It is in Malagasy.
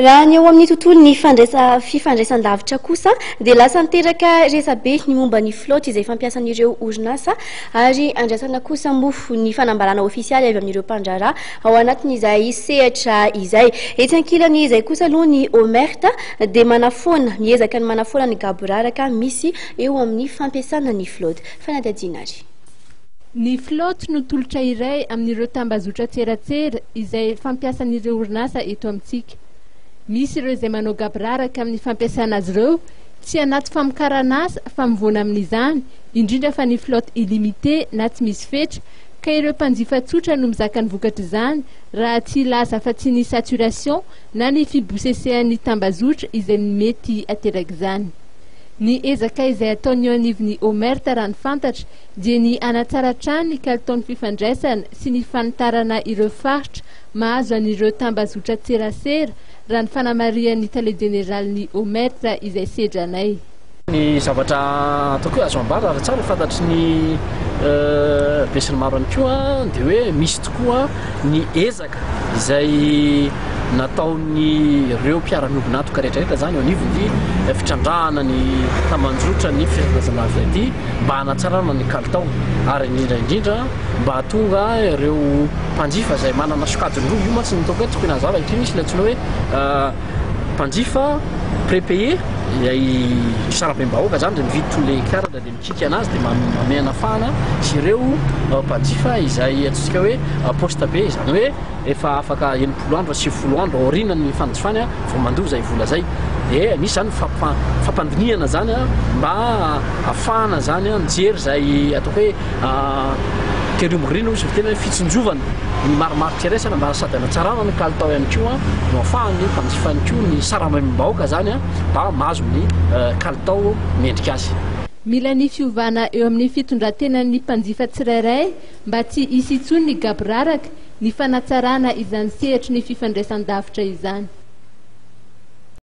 Raha ny eo amin'ny tontolon'ny fifandraisan-davitra kosa dia lasa niteraka resabe ny momba ny flotte izay fampiasan'ireo orinasa ary andrasana kosa moa ny fanambarana ofisialy avy amin'ireo mpandraharaha ao anatin'izay sehatra izay. Etsy ankilany izay kosa aloha ny OMERT dia manafoana, miezaka ny manafoana ny gaboraraka misy eo amin'ny fampiasana ny flotte. Fanadihadiana ary. Ny flotte no tolotra iray amin'ireo tambazotran-tseratsera izay fampiasan'ireo orinasa eto amintsika. Misy ireo izay manao gaboraraka amin'ny fampiasana azy ireo, tsy anaty famokaran'asa fa mivoana amin'izany, indrindra fa ny flotte illimité na tsy misy fetra, ka ireo mpanjifa tsotra no mizaka ny vokatr'izany raha tsy hilaza afa-tsy ny saturation na ny fibosesehan'ny tambazotra izay mety aterak'izany. Ny ezaka izay ataon'ny eo anivon'ny OMERT raha ny fantatra dia ny hanatsara hatrany ny kalitaon'ny fifandraisana sy ny fanitarana ireo faritra mahazo an'ireo tambazotran-tserasera, raha ny fanamarihan'ny tale jeneralin'ny OMERT izay sedranay. Ny zavatra ataoko hoe azo ambara ary tsara ho fantatry ny besinimaro ihany koa dia hoe misy tokoa ny ezaka izay nataon'ireo mpiara-miombon'antoka rehetra rehetra izany eo anivon'ny fitrandrahana ny tambanjotra ny fifandraisana ity mba hanatsarana ny kalitao ary indrindra indrindra mba hahatonga ireo mpanjifa izay manana sokajiny roa, io mantsy no ataoko hoe tokony hazava satria misy ilay antsoina hoe mpanjifa prépayé ilay sarabem-bahoaka izany dia mividy toy ilay karatra dia mikiky anazy dia manome anafahana sy ireo mpanjifa izay antsointsika hoe poste be izany hoe Efa afaka 60 andro na 90 andro aorianan'ny fanjifany vao mandoa izay vola izay. Dia misy izany fampandinihana izany mba ahafahana izany mijery izay ataoko hoe tery-omborina hoy izy tena hoe fitsinjovana ny marimaritra iraisana mba sady hanatsarana ny kalitao ihany koa no ahafahan'ny mpanjifa ihany koa ny sarambabem-bahoaka izany mba mahazo ny kalitao mendrika azy. Mila ny fiovana eo amin'ny fitondran-tenan'ny mpanjifa tsirairay mba tsy hisy intsony ny gaboraraka, ny fanatsarana izany sehatry ny fifandraisan-davitra izany.